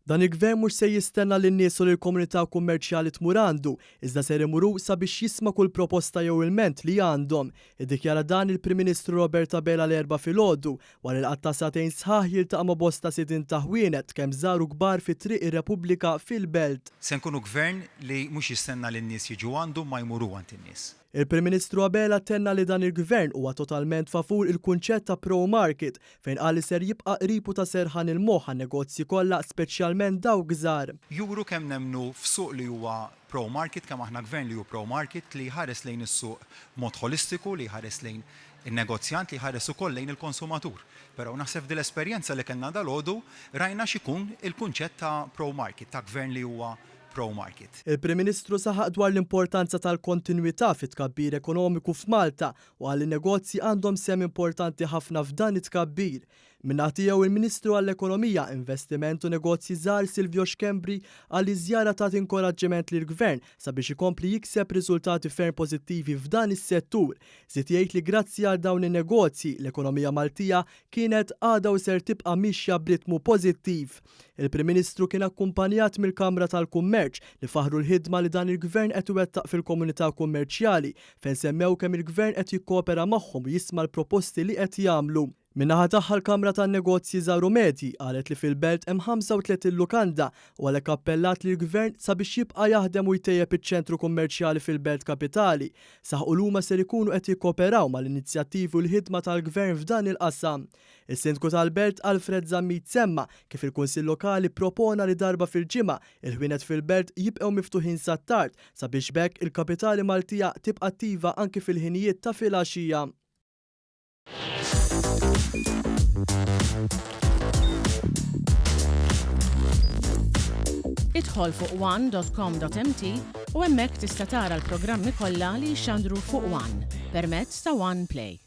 Dan il-Gvern mhux se jistenna lin-nies u lill-komunità kummerċjali tmur għandu, iżda ser imur hu sabiex jisma' kull proposta jew ilment li għandhom. Iddikjara dan il-Prim Ministru Robert Abela l-Erbgħa filgħodu, wara li qatta' sagħtejn sħaħ jiltaqa' ma' bosta sidien ta' ħwienet kemm żgħar u kbar fi Triq ir-Repubblika fil-Belt. Se nkunu Gvern li mhux jistenna li n-nies jiġu għandu imma jmur hu għand in-nies. Il-Prim Ministru Abela tenna li dan il-Gvern huwa totalment favur il-kunċett ta' pro-market fejn qal li ser jibqa' qrib u ta' serħan il-moħħ għan-negozji kollha speċjalment dawk żgħar. Juru kemm nemmnu f'suq li huwa pro-market, kemm aħna Gvern li hu pro-market, li jħares lejn is-suq b'mod ħolistiku, li jħares lejn in-negozjant, li jħares ukoll lejn il-konsumatur. Però naħseb f'din l-esperjenza li kellna dalgħodu rajna x'ikun il-kunċett ta' pro-market, ta' Gvern li huwa pro-market. Il-Prim Ministru saħaq dwar l-importanza tal-kontinwità fit-tkabbir ekonomiku f'Malta u qal li n-negozji għandhom sehem importanti ħafna f'dan it-tkabbir. Min-naħa tiegħu il-Ministru għall-Ekonomija, Investiment u Negozji Żgħar Silvio Schembri qal li ż-żjara tat inkoraġġiment lill-Gvern sabiex ikompli jikseb riżultati ferm pożittivi f'dan is-settur. Żied jgħid li grazzi għal dawn in-negozji, l-ekonomija Maltija kienet, għadha u ser tibqa' miexja b'ritmu pożittiv. Il-Prim Ministru kien akkumpanjat mill-Kamra tal-Kummerċ li faħħru l-ħidma li dan il-Gvern qed iwettaq fil-komunità kummerċjali fejn semmew kemm il-Gvern qed jikkopera magħhom u jisma' l-proposti li qed jagħmlu. Min-naħa tagħha l-Kamra tan-Negozji Żgħar u Medji qalet li fil-Belt hemm 35 lukanda u għalhekk appellat lill-Gvern sabiex jibqa' jaħdem u jtejjeb iċ-ċentru kummerċjali fil-Belt Kapitali. Saħqu l huma ser ikunu qed jikkoperaw mal-inizjattivi u l-ħidma tal-Gvern f'dan il-qasam. Is-Sindku tal-Belt Alfred Zammit semma kif il-Kunsill Lokali ppropona li darba fil-ġimgħa, il-ħwienet fil-Belt jibqgħu miftuħin sat-tard sabiex b'hekk il-kapitali Maltija tibqa' attiva anki fil-ħinijiet ta' filgħaxija. Idħol fuq one.com.mt u hemmhekk tista' tara l-programmi kollha li jixxandru fuq One permezz ta' One Play.